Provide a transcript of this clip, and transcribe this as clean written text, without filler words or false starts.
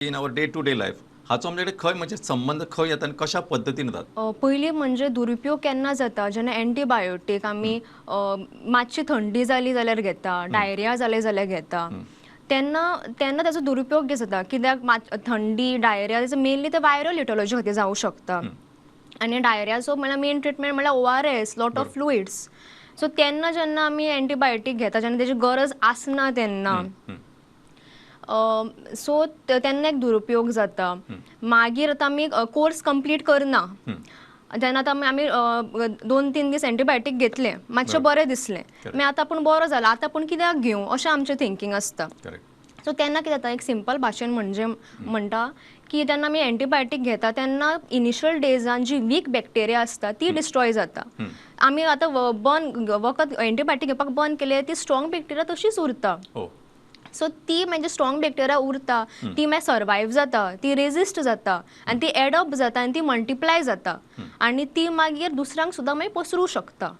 In our day to day life हाचो आमचे कडेन खंय म्हणजे संबंद खंय येता आनी कशा पद्दतीन येतात? पयलीं म्हणजे दुरुपयोग केन्ना जाता, जेन्ना एंटीबायोटीक आमी मातशी थंडी जाली जाल्यार घेता, डायरिया जाले जाल्यार घेता, तेन्ना तेन्ना ताचो दुरुपयोग जाता. कित्याक थंडी, डायरिया तेजो मेनली ते वायरल इटॉलॉजी खातीर जावं शकता आनी डायरियाचो म्हळ्यार मेन ट्रिटमेंट म्हळ्यार ORS, lot of fluids. So तेन्ना जेन्ना आमी एंटीबायोटीक घेता, जेन्ना तेजी गरज आसना तेन्ना, सो तेन्ना एक दुरुपयोग जाता. मागीर आतां आमी कोर्स कंप्लीट करना जेन्ना, आतां आमी 2-3 दीस एंटीबायोटीक घेतले, मातशें बरें दिसलें, मागीर आतां आपूण बरो जाला, आतां आपूण कित्याक घेवं अशें आमचें थिंकींग आसता. सो तेन्ना कितें जाता, एक सिंपल भाशेन म्हणजे म्हणटा की जेन्ना आमी एंटीबायोटीक घेता तेन्ना इनिशियल डेजान जी वीक बॅक्टेरिया आसता ती डिस्ट्रॉय जाता. आमी आतां बंद वखद, एंटीबायोटीक घेवपाक बंद केलें, ती स्ट्रॉंग बॅक्टेरिया तशीच उरता. सो ती म्हणजे स्ट्रॉंग बॅक्टेरिया उरता, ती मागीर सर्वायव जाता, ती रेजिस्ट जाता आनी ती एडॉप्ट जाता आनी ती मल्टिप्लाय जाता आनी ती मागीर दुसऱ्यांक सुद्दां मागीर पसरूं शकता.